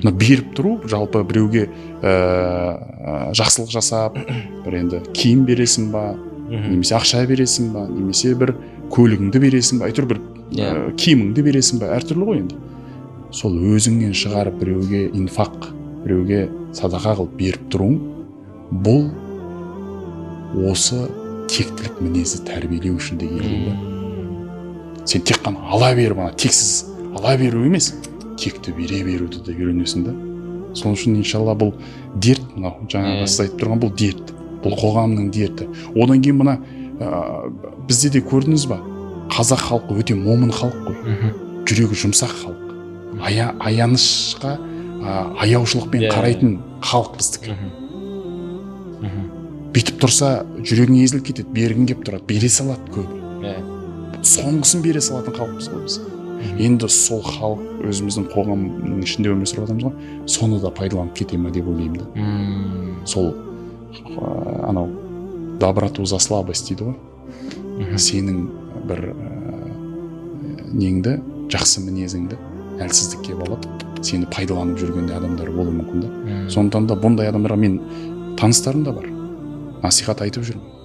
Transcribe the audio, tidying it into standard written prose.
Мына беріп тұру, жалпы біреуге жақсылық жасап, бір енді киім бересің ба, немесе ақша бересің ба, немесе бір көлігіңді бересің ба, әйтеуір бір киіміңді бересің ба, әртүрлі ғой енді. Сол өзіңнен шығарып біреуге инфақ, біреуге садақа қылып беріп тұруың, бұл осы тектілік мінезді тәрбиелеу үшін де келген да. Сен тек қана ала беріп, ана тексіз ала беру емес, текті бере беруді де үйренесің да. Сол үшін, иншалла, бұл дерт, мынау жаңағы сіз айтып тұрған бұл дерт, бұл қоғамның дерті. Одан кейін мына бізде де көрдіңіз ба, қазақ халқы өте момын халық қой, жүрегі жұмсақ халық, аянышқа, аяушылықпен қарайтын халық біздікі. Мхм. Мхм. Бүйтіп тұрса, жүрегің езіліп кетеді, бергің келіп тұрады, бере салады көбі. Соңғысын бере салатын халықпыз ғой біз. Енді сол халық, өзіміздің қоғамның ішінде өмір сүріп жатырмыз ғой, соны да пайдаланып кете ма деп ойлаймын да. Сол анау «доброту за слабость» дейді ғой. Сенің бір неңді, жақсы мінезіңді әлсіздікке балап, сені пайдаланып жүрген де адамдар болуы мүмкін да. Сондықтан да бұндай адамдарға, мен таныстарым да бар, насихат айтып жүрмін.